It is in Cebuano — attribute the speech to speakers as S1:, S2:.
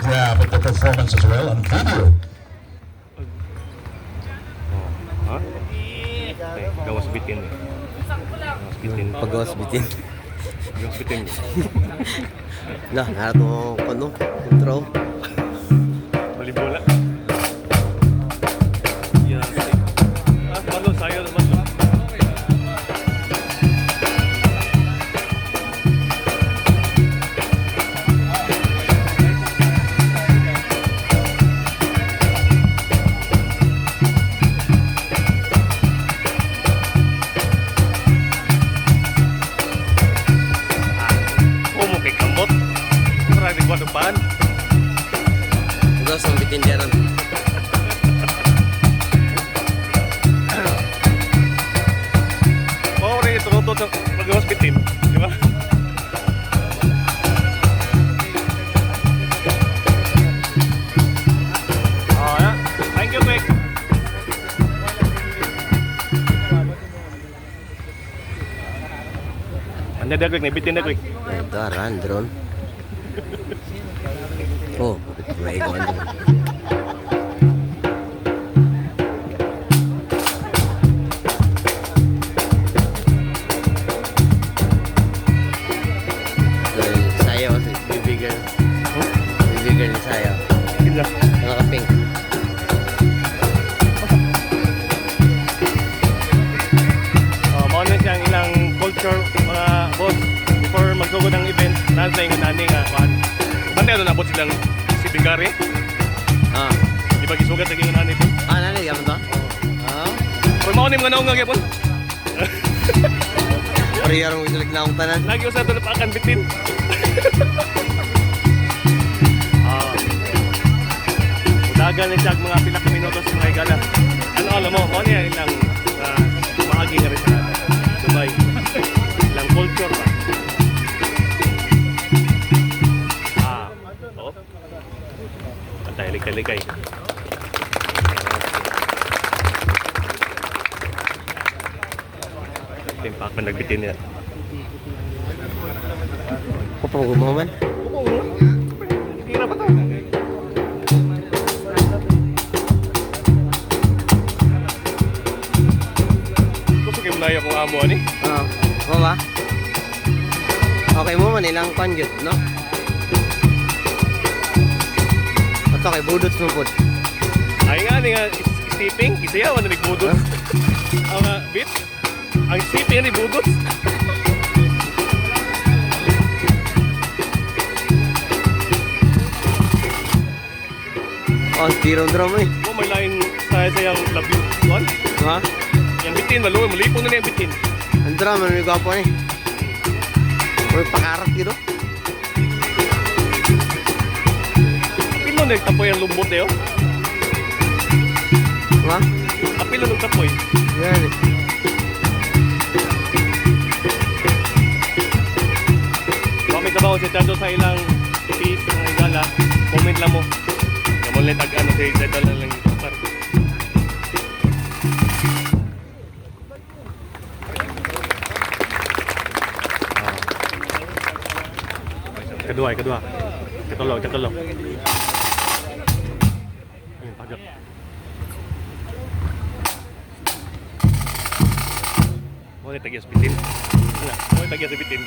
S1: photograph of the performance as well on video.
S2: Oh. Ha? Eh, gawas bitin eh. Gawas bitin.
S3: Pagawas bitin.
S2: Gawas bitin.
S3: Na, narato ko no. Control.
S2: Balibola. Yeah. Ah, malo sayo naman lo. Ah, oh, kay kamot. Marami ko pan.
S3: Pagawas ang bitin diyan.
S2: Oo, rin ito ito magawas bitin, di ba? Oh, yeah. Thank you, Quick. Anda dah, Quick. Nabitin na, Quick.
S3: Daran drone. Oh, may iguan drone. Sayo kasi baby girl. Baby girl ni Sayo.
S2: Kinsa.
S3: Naka-pink.
S2: Oh, mao na siyang ilang culture, mga boss, before magsugod ang event, nasa ingon nani nga kuan. Bantay ano nabot silang si Bigari.
S3: Ah.
S2: Di ba gisugat sa ingon nani po?
S3: Ah, nani gamit to? Ah.
S2: Pero mao ni mga naunga gyapon.
S3: Parehar mo isulig na akong tanan.
S2: Lagi usa to napakan bitin. Ah. Udagan ni siya ang mga pila ka minuto sa mga higala. Ano alam mo, mao niya ilang maagi nga rin sa Dubai. Ilang culture ba? Ah, oo. Antay, likay, likay. Timpak man nagbitin niya.
S3: Kupang gumaman.
S2: Tira pa to. Gusto kayo muna akong amo ani.
S3: Ah, mo ba? Okay mo man ilang kwan gyud, no? Ato kay budots mo pud.
S2: Ay nga ni nga sleeping, isayaw na nagbudot. Ang beat, ang sleeping ni budot.
S3: Oh, tiro drum eh.
S2: Mo may lain saya sayang love you one.
S3: Ha?
S2: Yang bitin malo, malipong na niya ang bitin.
S3: Ang drum ano yung gwapo ni. Uy, pakarat gito.
S2: Apil no nagtapoy ang lubot eh. Oh.
S3: Ha?
S2: Apil no nagtapoy.
S3: Yan eh.
S2: Comment na ba kung si Tado sa ilang piece ng higala, comment lang mo. Gamon lang tag ano si Tado lang lang par. Kedua, kedua. Ketulo, ketulo. Ayun, pagod. Mo ni tagyas bitin. Wala, mo ni tagyas bitin.